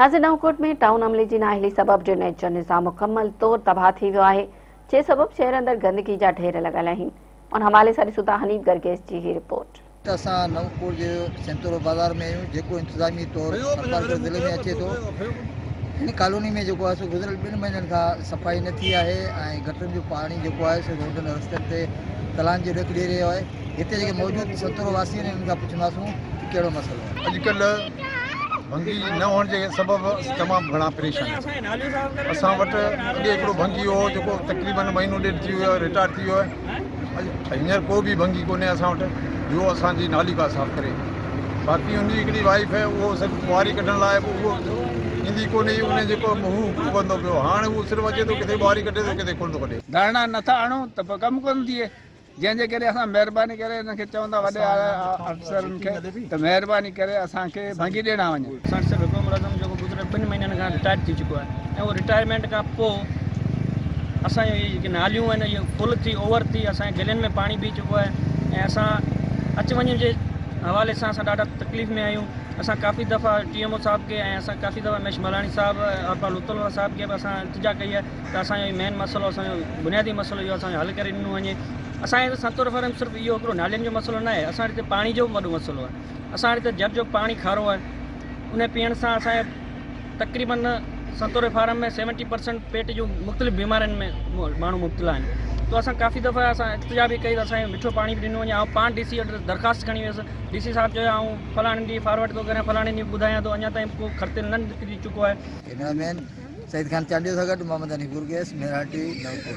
ناظر نئونڪوٽ ۾ ٽائون عملي جي نااهلي سبب ڊرينيج جو نظام مڪمل طور تباهه ٿي ويو آهي جنهن سبب شهر اندر گندگي جا ڍير لڳل آهن ان حوالي سان ڏسون ٿا حنيف گرگيس جي هي رپورٽ. اسان نئونڪوٽ جي سينتورو بازار ۾ آهيون جيڪو انتظامي طور ٿرپارڪر ضلعي ۾ اچي ٿو هن ڪالوني ۾ جيڪو آهي سو گذريل ٻن مهينن کان صفائي نه ٿي آهي ۽ گٽرن جو پاڻي جيڪو آهي سو روڊن رستن تي تلان جو ڏيک ڏئي رهيو آهي هتي جيڪي موجود سنتورو واسي آهن انهن کان پڇنداسون ته ڪهڙو مسئلو آهي. اڄڪلهه ڀنگي نه هئڻ جي سبب اسين تمام گهڻا پريشان آهيون. اسان وٽ اڳي هڪڙو ڀنگي هو جيڪو تقريبن مهينو ڏيڍ ٿي ويو آهي رٽائر ٿي ويو آهي اڄ هينئر ڪو به ڀنگي ڪونهي اسان وٽ جو اسان جي نالي ڪا صاف ڪري باقي ان جي هڪڙي وائيف آهي اهو صرف ٻهاري ڪڍڻ لاء به اهو ايندي ڪونهي ان جيڪو هو هڪڙو بندو پيو هاڻ هو صرف اچي ٿو ڪٿي ٻهاري ڪڍي ٿو ڪٿي ڪونه ٿو ڪڍي. ڌرڻا نٿا هڻون ته پوء ڪم ڪونه ٿئي. جنهن جي ڪري اسان مهرباني ڪري انهن کي چون ٿا وڏي آفيسرن کي ته مهرباني ڪري اسان کي ڀنگي ڏيڻا وڃن. اسان صرف هڪڙو ملازم جيڪو گذريل ٻن مهينن کان رٽائرڊ ٿي چڪو آهي ۽ اهو رٽائرمينٽ کان پوء اسان جون اهي جيڪي ناليون آهن اهي فل ٿي اوور ٿي اسان جي گلين ۾ پاڻي بيهي چڪو آهي ۽ اسان اچ وڃ جي حوالي سان اسان ڏاڍا تڪليف ۾ آهيون اسان ڪافي دفعا ٽي ايم او صاحب کي ۽ اسان ڪافي دفعا ميش ملاڻي صاحب ارپا لطف الله صاحب کي به اسان التجا ڪئي آهي ته اسان جو هي مين مسئلو اسان جو بنيادي مسئلو اهو اسان جو حل ڪري ڏنو وڃي اسان جي سنتور فارم صرف اهو هڪڙو نالين جو مسئلو نه آهي اسان وٽ هتي پاڻي جو به وڏو مسئلو آهي اسان وٽ هتي جر جو پاڻي کارو آهي ان پيئڻ سان اسان جي تقريبن سنتور فارم ۾ سيونٽي پرسنٽ پيٽ جون مختلف بيمارين ۾ ماڻهو مبتلا آهن تو اسان ڪافي دفعا اسان التجا به ڪئي ته اسان کي مٺو پاڻي به ڏنو وڃي آئون پاڻ ڊي سي وٽ درخواست کڻي ويس ڊي سي صاحب چيو آئون فلاڻي ڏينهن فارورڊ ٿو ڪريان فلاڻي ڏينهن ٻڌايان ٿو اڃا تائين ڪو خرطي نه نڪري چڪو آهي. ڪئميرا مين سعيد خان چانڊيو سان گڏ محمد حنيف گرگيس، مهراڻ ٽي وي، نئون ڪوٽ.